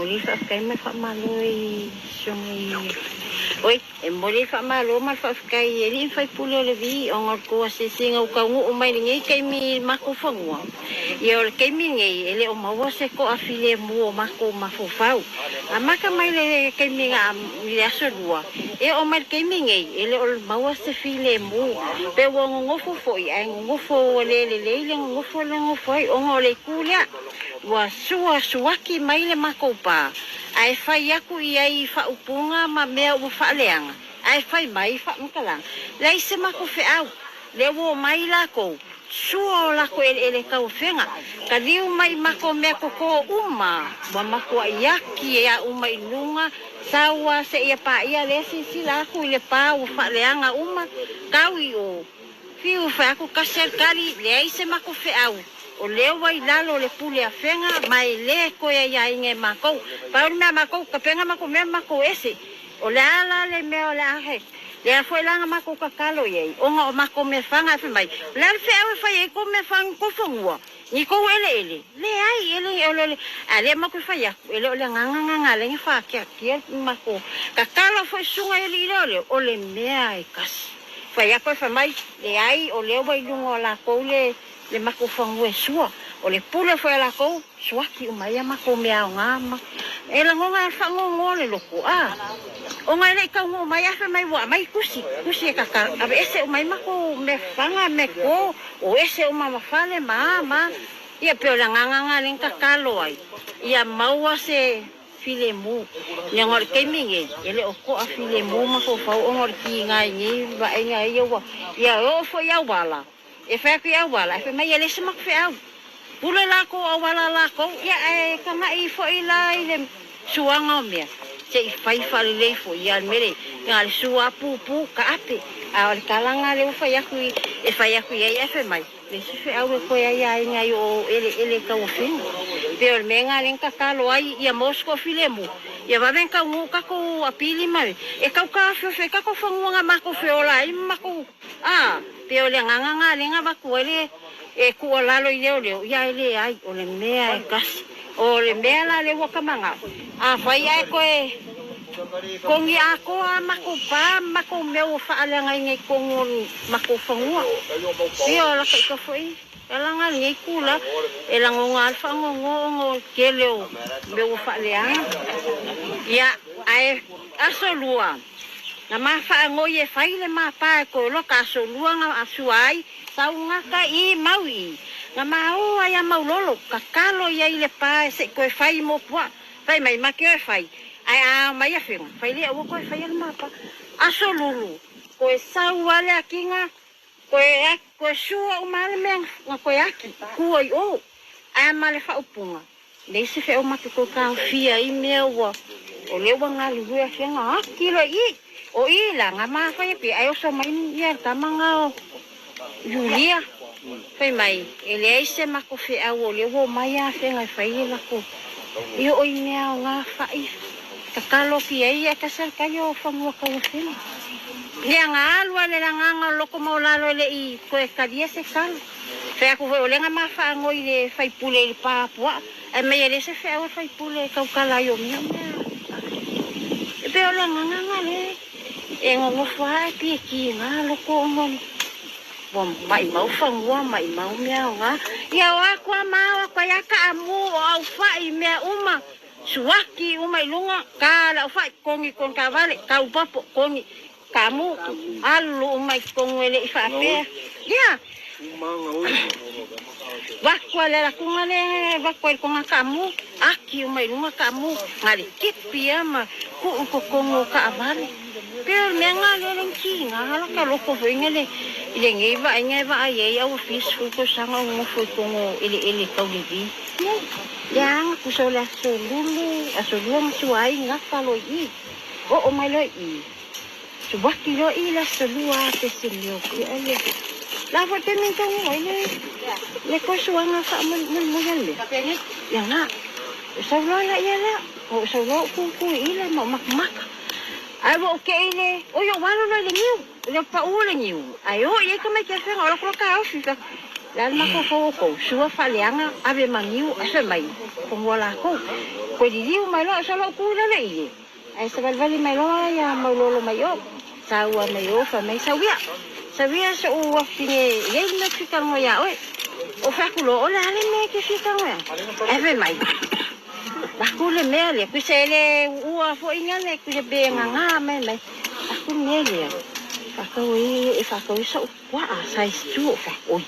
momoli le faafetai ma le faamalo i susuga i oi e momoli le faamalo ma le faafetai i alii ma faipule o Levi ona o le tou asiasiga ua taunuu mai lenei taimi i le matou fanua. Ia o le taimi lenei e le o maua se toafilemu o matou mafaufau. Amata mai le taimi na i le aso lua e oo mai le taimi lenei e le o maua se filemu. Pe ua nonofo foi ae nonofo ua le lelei le nonofo le nonofo ai ona o le itu lea. Ua sua suaki mai le matou pa ae fai atu i ai faaupuga ma mea ua faaleaga ae fai mai faamatalaga leai se matou feau. Lea ua omai lakou sua o lakou eleele tauafega, taliu mai i matou mea toto uma, ua matuai aki a uma i luga, sau a seia paia lea silasila atu i le pa ua faaleaga uma, tau i o, fiu fai atu tasi a le tali, leai se matou feau, o lea ua i lalo o le pule afega ma e le toe aiaina e matou. Pau le mea a matou, tapena matou mea ma matou ese. O le a la le mea o le a he? Lea foi la na matou tatalo i ai, ona o matou mea faga e fai mai, O le a le feau e fai ai kou mea faga i kou fanua, ni kou eleele? Leai, e le o le, a lea matou e fai atu, e le o le agaga na na ala ai na faakeakia le matou tatalo foi susuga i alii leoleo, o le mea e kasi. Fai atu e fai mai, Leai, o lea ua i luga o lakou le, le matou fanua e sua, o le pule foi a lakou, Suaki uma ai a matou mea aoga ma e lagona ai le faanoanoa le loto a ona e le i taunuu mai ae fai mai ua aumai tusi, tusi e kaka aveese uma ai matou mea fafaga mea toto o ese uma ma fale ma a ma a. Ia pei o le agaga lena lea na tatalo ai ia maua se filemu leaga o le taimi nei e le o toa filemu mafaufau ona o le kiga i nei vaaiga ia ua ia e oo foi i auala. E fai atu i auala, ae fai mai e le se matou feau. Pule lakou auala lakou, ia ae tagai foi la i le suaga o mea, se i fai faalelei foi ia le mea lea, na o le sua pupu taape. A o le tala lena lea ua fai atu i, e fai atu i ai ae fai mai, le isi feau e toe aiaina ai o eleele tauofina. Pei o le mea lena lea na tatalo ai ia maua se toafilemu, ia vave ona taunuu tatou apili ma le, e tau taofiofi ai tatou fanua na matou feola ai ma matou. A, pei o le agaga lena lea na avatu ai le e tuualalo i leoleo, ia e leai, o le mea e tasi. O le mea la lea ua ka manao, afai ae toe togi atoa a matou pa ma matou mea ua faaleagaina i totonu o matou fanua. Ia o laka ita foi alaga lenei itula, e lagona lava le faanoanoa ona o le tele o mea ua faaleaga. Ia, ae aso lua. Na ma faanoi e fai le ma pa e koe loa ka aso lua na sua ai sau gata i mau i na ma o ai a mau lolo tatalo ia i le pa e sei toe fai mo puaa fai mai ma ke oe fai ae a mai afega fai lea ua toe faia le ma pa aso lulu koe sau a le akiga koe koe sua uma a le mea na koe aki kua i o ae ma le faaupuga Leai se feau ma te tou taofia ai mea ua o lea ua galulue afioga aki loa i o i la nga ma fai atu ai oso mai ia le tama nga o Julia fai mai e leai se matou feau o lea ua omai a afioga e fai e latou i oo i mea o nga fai tatalo atu i ai ae tasi a le tai o fanua tau afioga lea nga alu a le lagaga o loko maulalo e le i toe talia se tala. Fai atu foi o lea na ma faanoi i le faipule i le pa puaa, ae mai e le se feau a le faipule e tautala ai o mea mea. E pei o le agaga na lea e nonofo lava ae pei e kiga loko ona ua maimau fanua, maimau mea aoga. Ia o atu a ma o atu ai a taamu o aufai mea uma, suaki uma i luga, ta le aufai, kogi kona taavale, tau papo, kogi. Kamu, alu uma i totonu e le i faapea. Ia! Vaku a le latunga le vaku ai kona kaamu, aki uma i luga kaamu, na le tipi a ma kuu i totonu o kaavale. Pei o le mea na lea le kiga hala ka loko foi na le i lenei vaaiga e vaai ai a ua fia sefulu tausaga o nonofo i totonu o eleele tau le vi. Leaga tusa o le aso lulu, aso lua na sua ai gata loa i i. Oo mai loa i i. Suaki loa i le aso lua pese mea o pea le la foi te min tongu ai le le ko suanga fa mulimuli al mea ia nga o sau loa la ia la o sau loa ku ku i le ma mak maka ai wo ke i le o yo walo loa le niu le pa u le niu ai o i ka mai ke fenga o la ko ka o fi ka Le a le mafaufau o kou, sua faaleaga, ave ma niu, ae fai mai, fanua lakou. Koe liliu mai loa, solo ou ku i lalo i le, ae savalivali mai loa ia Maulolo mai o, saua mai o, fai mai, Sauia, sauia soʻu afafine e iai le mea ou te fia talanoa ia oe. Ou fai atu loa, O le a le mea e te fia talanoa ai? Ae fai mai, Aku le mea lea, tusa e le uua foi ina le tusa pe gagā mai mai. Aku le mea lea, faatau ai e faatau ai soʻu puaa size two ou fai atu, oi.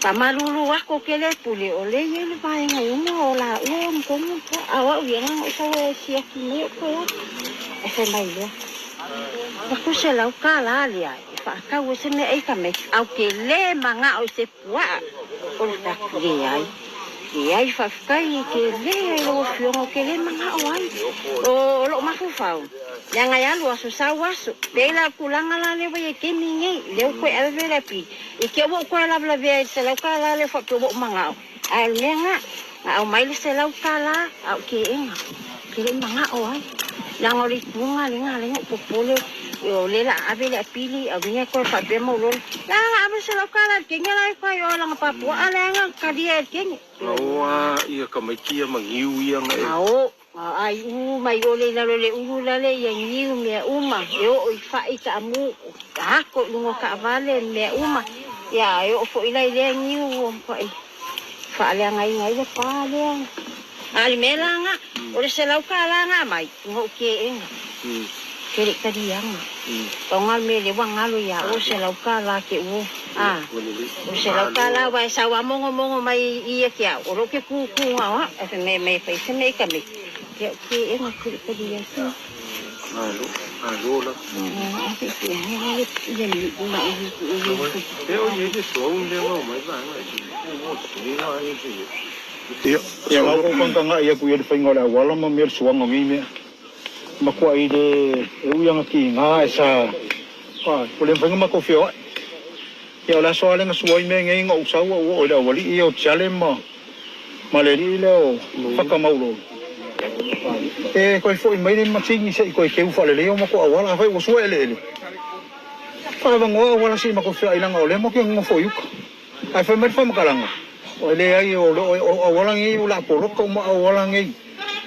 Faamalulu atu ou te le pule, o lea e i ai le vaega e uma o laua ma tonu le puaa. A o au ia, na ona ou sau e siaki mai ou toe atu. Ae fai mai lea, ua $700 lea e faatau ai se meaai tamaiti, ae ou te le manao i se puaa o le tatou leai. Leai, faafetai e tele ai lau afioga, ou te le manao ai. O lou mafaufau, leaga e alu aso sau aso. Pei la o le tulaga la lea ua i ai i le taimi lenei, lea ua toe ave le apili, i te i ua ou toe lavelavea i le $100 lea faapea ua ou manao, ae o le mea lena, na aumai le $100 a ou teena, ou te le i manao ai. Leaga o le ituga lea na ala ai ona ou popole, o lea o le a ave le apili, auina e toe faapea Maulolo, le a na ave le $100 i le teine la e fai o lana papuaa lea na talia e le teine. Aoa ia tamaiti ia ma niu ia na e. Ao, ai u mai ole i lalo le ulu lale ia niu mea uma, e oo i fai taamu, ako i luga o taavale mea uma, ia e oo foi la i lea niu ua matua faaleagaina ai le pa lea. A o le mea la na, o le $100 na aumai, ua ou teena, ke le i taliaga. Pau na o le mea lea ua galo ia au o le $100 te ua, a, o le $100 aua e sau lava mogomogo mai i ia te au, o lea ou te tūtū na o au, ae fai mai e aumai e fai se mea i tamaiti, ia ou teena ke le i talia atu. Malo, malo lava. E o i ai le suauu lea na omai vaega Ia, ia ngau kou kangkanga ia ku ia le fainga o le auala ma mea le suaga o nei mea. Matuai le e ui anga ki ngā e sa ai, ua le mafai ona matou feoai. Ia o le aso lava lea na sua ai mea nei na ou sau au oo i le aualii ia o Tiale ma ma le alii lea o Whakamaulolo. E toe foi mai le masini se i toe teu faalelei o matou auala, afai ua sua eleele, faavanoa auala se i matou feoai leaga o lea matou te nonofo i uka. Ae fai mai le faamatalaga, e leai o auala nei o le a poloka uma auala nei,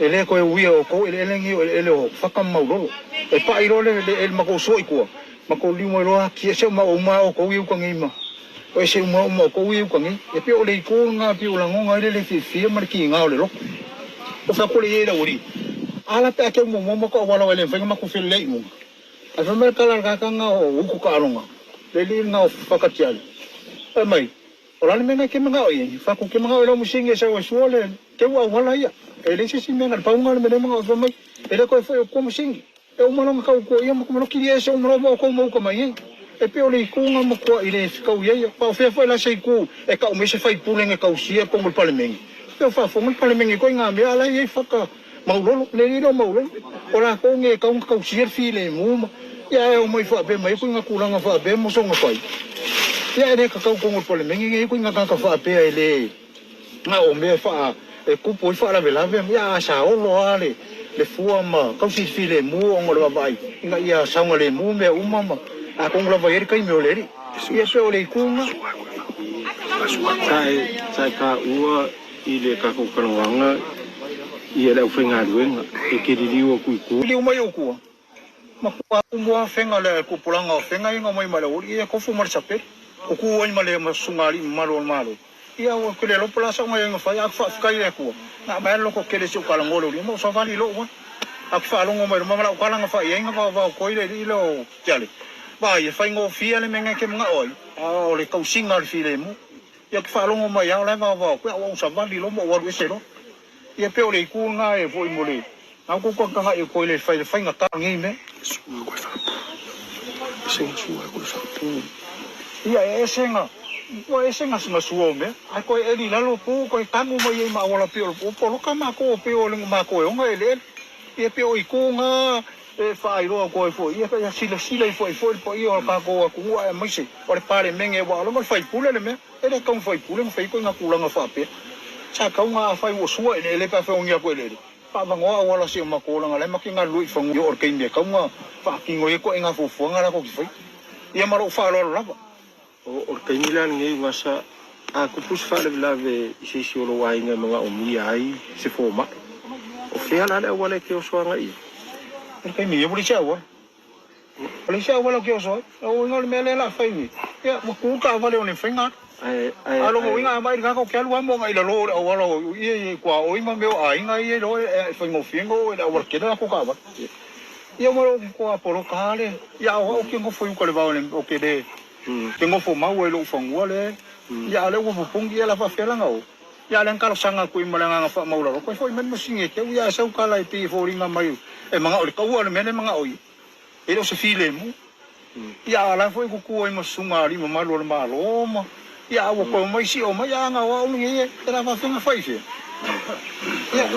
e le toe uia e outou eleele nei o eleele o Fata ma Maulolo. E pai loa le matou sua i tua, matou liu mai loa ese uma uma outou i uka nei ma ese uma uma outou i uka nei. E pei o le itu lena pei o lagona ai le le fiafia ma le kiga o le loto. O fea kole i ai le aualii? A la pe a teu muamua matou auala e le mafai ona matou felelei i luga. Ae fai mai le tala a le tagata lena o utu taaloga, le alii lena o Fakatiale, fai mai, O le a le mea lena e te manao i ai? Fai atu, Ou te manao i lau masini e sau e sua le teu auala ia. E leai se isi mea na le pau lena o le mea lea e manao ai. Fai mai, E le toe foi o tua masini. E uma loa ona tau tua ia ma loa kilia ese uma loa ma outou ma uka mai nei. E pei o le itu lena matua i le fetau i ai. A o fea foi la se itu e tau mai se faipule na tausia totonu o le Palemene? Pei o faafofoga le Palemene koe i ngā mea a la e i ai faka Maulolo, le alii lea o Maulolo. O latou nei e tau ona tausia le filemu ma, ia ae omai faapea mai ai koe i ngā tulaga faapea ma soona fai. Ia e le tatau totonu o le Palemene nei koe i ngā tagata faapea e le na o mea e faa e tupu ai faalavelave, ia a saolo lava le le fua ma tausi i le filemu ona o le vaavaai ina ia saogalemu mea uma ma atonu lava i ai le taimi o le alii. Ia pei o le itu lena. Sa e taua i le tatou talanoaga ia le aufaigaluega e te liliu atu i tua. Liliu mai ou tua, matua umu lava fega le tupulaga o fega ia na omai mai le aualii ia tofu ma le sapele. O ku ai ma le susuga alii mamalu o le Malo. Ia ua ke le alofa la sa ona ia na fai, a faafetai i le Atua, na aumai lava le loto tele si ou talanoa le aualii ma ou savali lou ai. A ke faalogo mai luma ma lau tala na fai ai na vaovao atu ai le alii lea o Tiale. Vaai, e faigofie le mea na e te manao ai, a o le tausiga o le filemu. Ia ke faalogo mai lava o la e vaovao atu, ua ou savali loa ma ou alu ese loa. Ia pei o le itu lena e foi mo le na outou tagatagai atu ai le fai le faigata o lenei mea. Sua koe faapu. Ese nga sua koe faapu. Ia e ese nga ua ese nga nga sua o mea. Ae koe eli i lalo pu koe tanu mai ai ma auala pei o le poloka matou o pei o le matou e ona eleele. Ia pei o itu na e faailoa atu ai foi ia ia silasila ifo ai foi le paia o le tatou atunuu aemaise o le Palemene aua o lea o le faipule le mea. E le tatau i faipule ona fai atu i ngā tulaga faapea. Sa tatau ona afai ua sua eleele pe afai ua ogi atu eleele, faavanoa auala si o matou olaga la e matou galulue i fanua i oo i le taimi e tatau ona faatino ai ituaiga fuafuaga la tou te faia. Ia ma lou faaaloalo lava. O le taimi la lenei ua sa A tupu se faalavelave i se isi o lou aiga e manaomia ai se fomai, o fea la le auala e te oso agai i ai? O le taimi ia ua leai se auala. Ua leai se auala ou te oso ai. O lona uiga o le mea lea o le a fai nei, ia ua tu le taavale o le mafai ona alu. A o lona uiga a vaai i le tagata ou te alu lava ma agai i lalo o le auala o ia i tuaoi ma mea o aiga ia iloa e faigofie ona oo i le auala tele latou taavale. Ia ma lou matua poloka lava lea. Ia a o au ou te nofo i uta i le vao ou te le te nofo mau ai i lou fanua lea. Ia a o lea ua popogi ia o le a faapefea la ona o. Ia a o lea na talosaga atu ai ma le agaga faamaualalo, toe foi mai le masini e teu ia ae sau tala e pei e foliga mai e manao i le taua le mea lea e manao i ai. E le o se filemu. Ia a o la foi e tutu ai ma susuga a alii mamalu o le Malo ma ia a ua toe omai sio mai a na o au lenei e la faafefea ona fai i fea. Ia.